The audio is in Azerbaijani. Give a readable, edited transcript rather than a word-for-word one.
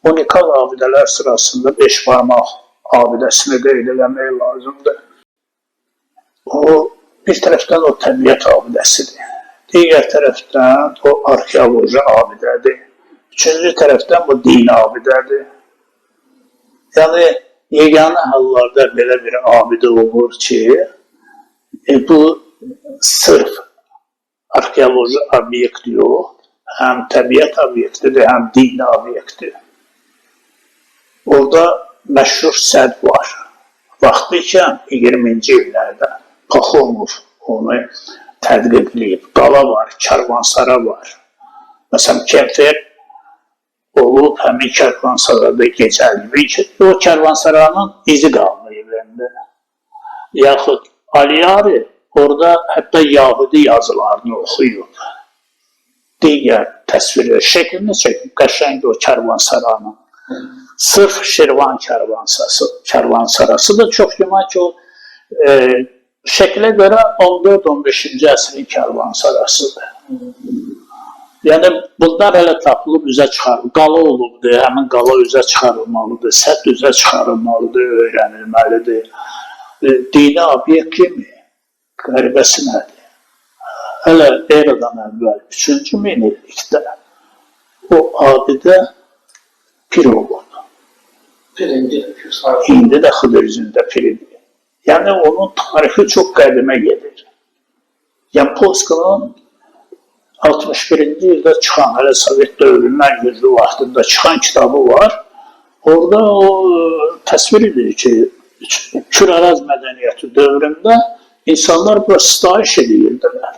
Unikal abidələr sırasında beşbarmaq abidəsini qeyd eləmək lazımdır. O bir tərəfdən o təbiət abidəsidir. Digər tərəfdən o arxeoloji abidədir. Üçüncü tərəfdən bu dini abidədir. Yəni yeganə hallarda belə bir abidə olur ki, bu sırf arxeoloji obyekt yox, həm təbiət obyektidir, həm dini obyektidir. Orada məşhur sədd var. Vaxtı ikən 20-ci illərdə Paxomov onu tədqiq eləyib. Qala var, karvansara var. Məsələn, Kemfer olub həmin karvansarada gecələyib. O karvansaranın izi qalmayıb indi. Yaxud Aliyari orada hətta Yahudi yazılarını oxuyub. Digər təsvirlər, şəklini çəkib, qəşəng o karvansaranın. Sırf Şirvan karvansarası, karvansarası da çox güman ki o şəklə görə 14-15-ci əsrin karvansarasıdır. Yəni bunlar hələ tapılıb üzə çıxarılır. Qala olubdur, həmin qala üzə çıxarılmalıdır, sədd üzə çıxarılmalıdır, öyrənilməlidir. Dini obyekt kimi qəribəsi nədir? Hələ eradan əvvəl 3-cü minillikdə o abidə pir olub. Pir indi pir sahibi. İndi də Xıdırzində piridir. Yəni onun tarixi çox qədimə gedir. Yampolskinin 61-ci ildə çıxan, hələ Sovet dövründən güclü vaxtında çıxan kitabı var. Orada o təsvir edir ki, Kür-Araz mədəniyyəti dövründə insanlar bura sitayiş edirdilər.